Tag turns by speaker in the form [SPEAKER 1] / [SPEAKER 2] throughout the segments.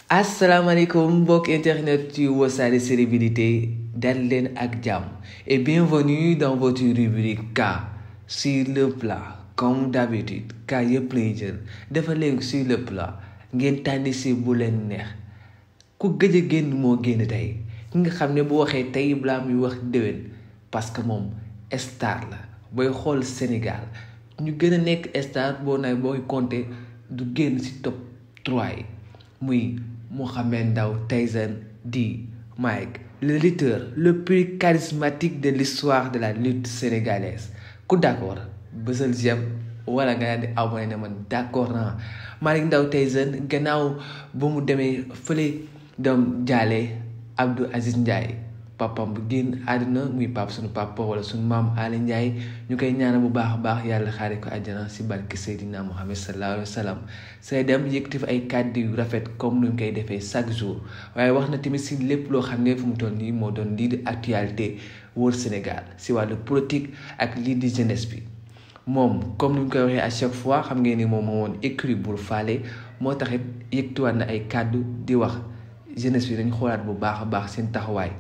[SPEAKER 1] Assalamualaikum mbokk internet yu Wassare célébrités dal leen ak jàmm et bienvenue dans votre rubrique K sur le plat. Comme d'habitude K yëpp lay jël dafa leen sur le plat ngeen tànni si bu leen neex ku gëj a génn moo génn tey ki nga xam ne bu waxee tey balaa muy wax déwén parce que moom star la booy xool Sénégal ñu gën a nekk star boo nay booy compter du génn si top 3 yi muy Mouhamed Ndao Tyson di Mike, le lutteur le plus charismatique de l'histoire de la lutte sénégalaise. Ku d'accord bësal j'aime wala nga di abonné ne man d'accord naa Mouhamed Ndao Tyson gannaaw ba mu demee fële dem jaale Abdou Aziz Ndiaye papam bu génn àdduna muy pap suñu papa wala suñu maam Ali Ndiaye ñu koy ñaanal bu baax a baax yàlla xaare ko àjjana si barke Seydina Muhammad sallallahu alayhi wa sallam say dem yëkkati fa ay kàddu yu rafet comme nu ñu koy defee chaque jour waaye wax na tamit si lépp loo xam ne fu mu toll nii moo doon lii di actualité wër Sénégal si wàllu politique ak lii di jeunesse bi moom comme ni ñu koy waxee à chaque fois xam ngeen ni moom moo woon écrit bul faale moo taxit yëkkatiwaat na ay kàddu di wax jeunesse bi dañ xoolaat bu baax a baax seen taxawaay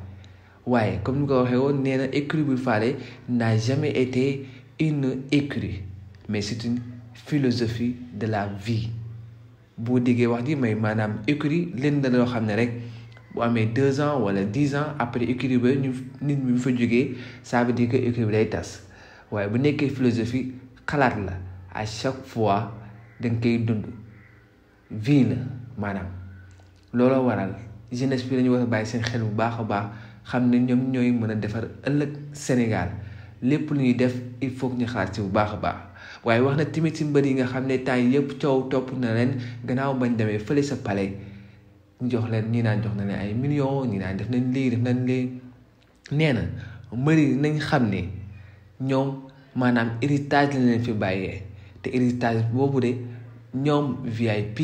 [SPEAKER 1] waaye comme ni ko waxee woon nee na écurie Bul Fale n'a jamais été une écurie mais c'est une philosophie de la vie boo déggee wax ji may maanaam écurie leen da loo xam ne rek bu amee 2 ans wala 10 ans après écurie ba ñu nit ñi fa jógee ça veut dire que écurie bi day tas waaye bu nekkee philosophie xalaat la à chaque fois da nga koy dund vie la maanaam looloo waral jeunesse bi dañu war a bàyyi seen xel bu baax a baax xam ne ñoom ñooy mën a defar ëllëg Sénégal lépp lu ñuy def il faut que ñu xalaat si bu baax a baax waaye wax na tamit si mbër yi nga xam ne temps yi yëpp coow topp na leen gannaaw bañ demee fële sa palais ñu jox leen ñi naan jox na leen ay millions ñi naan def nañ lii def nañ lee nee na mbër yi nañ xam ne ñoom maanaam héritage lañ leen fi bàyyee te héritage boobu de ñoom VIP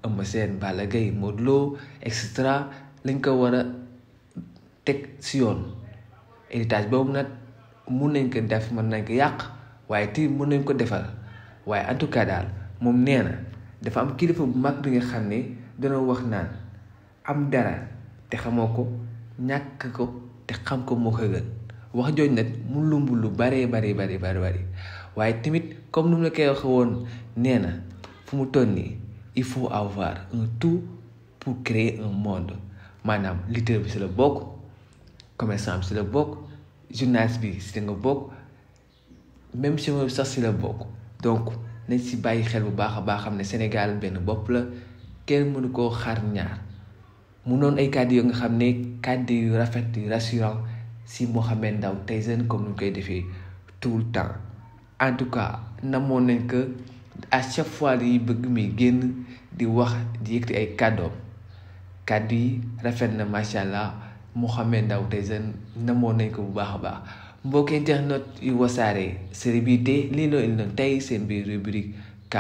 [SPEAKER 1] Eumeu Sène Balla Gaye Modou Lo et cetera lañ ko war a teg si yoon héritage boobu nag mun nañ ko def mën nañ ko yàq waaye ti mun nañ ko defar waaye en tout cas daal moom nee na dafa am kilifa bu mag bi nga xam ne dana wax naan am dara te xamoo ko ñàkk ko te xam ko moo ko gën wax jooju nag mu lumb lu bari waaye tamit comme nu mu la koy waxee woon nee na fu mu toll nii il faut avoir un tout pour créer un monde maanaam lutteur bi si la bokk commerçant bi si la bokk journaliste bi si nga bokk même chauffeur bi sax si la bokk donc nañ si bàyyi xel bu baax a baax xam ne Sénégal benn bopp la kenn mënu koo xar ñaar mu noonu ay kàddu yoo nga xam ne kàddu yu rafet yu rassurant si Mouhamed Ndao Tyson comme ni ñu koy defee tout le temps en tout cas namoon nañ que à chaque fois yi bëgg muy génn di wax di yëkkati ay kàddoom kàddu yi rafet na macha allah Mouhamed Ndao Tyson namoon nañ ko bu baax a baax mbokk internet yu Wassare célébrité lii loo indi tey seen biir rubrique K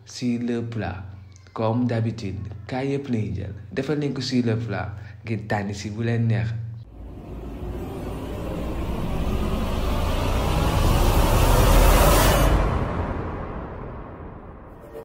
[SPEAKER 1] sur le plat comme d'habitude K yëpp lañuy jël defal nañ ko sur le plat ngir tànni si bu leen neex